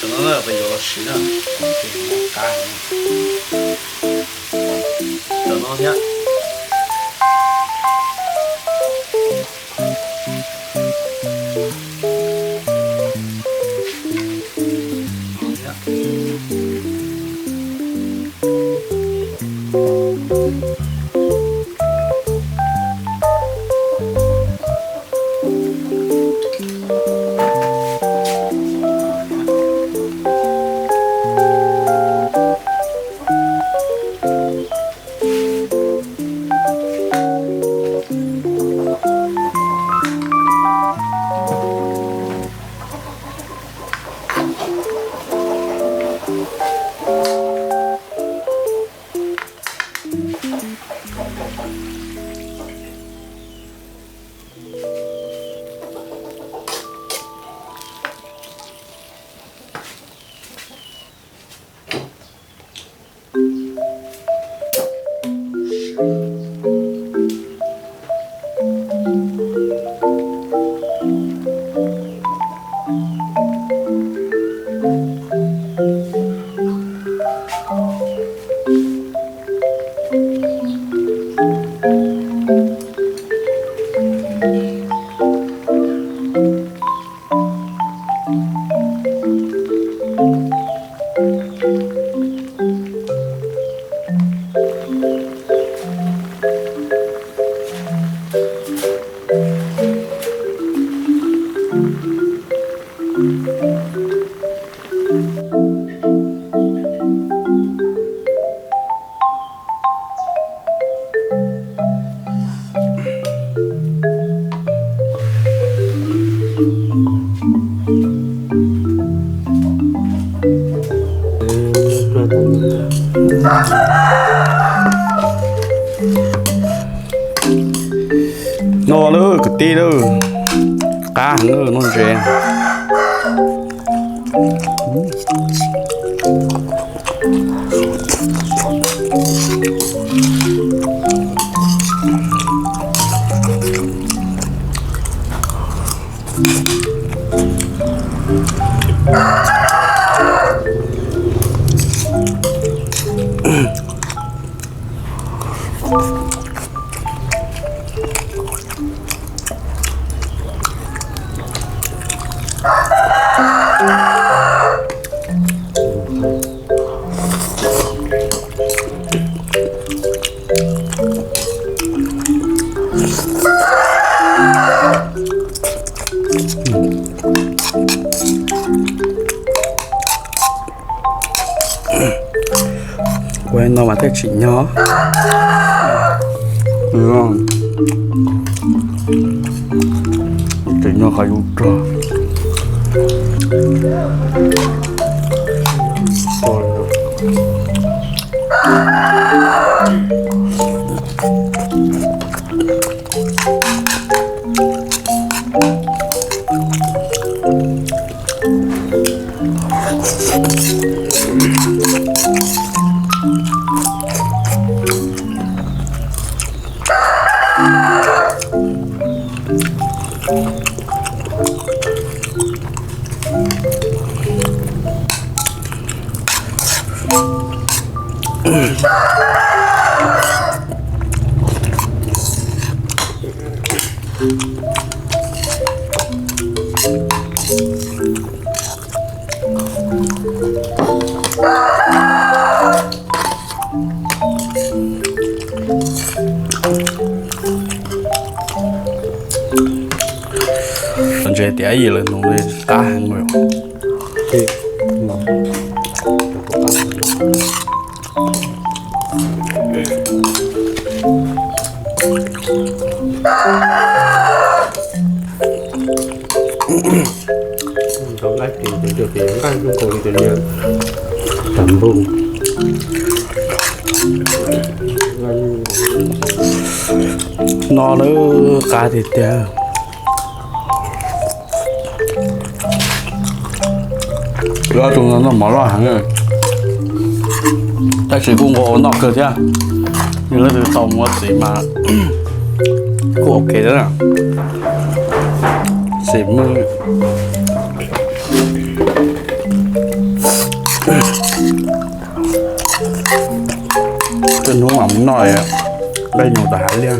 Cov no peb yuav los siv na, ces qab heev. Cov no thiab. Noj lawm kwv tij lawm, qab heev lawm, noj ntses. Ua no mas thiaj tsim nyog. Tsim nyog qhov yus rog. Ntshe tias ib yim lawv nug li qab heev li. Nqaij ces cov cov ces nqaij zoo nkaus li cov niag tam npoo. No lawm qab tiag tiag. Ob tug no noj mov loj heev, tab sis kuj nqua noj kawg thiab. Yog leej twg tau mus ua txiv mas kuj ok thiab na. Xim mwg. Tej hnub mam mus noj nqaij nyuj tom hav liaj.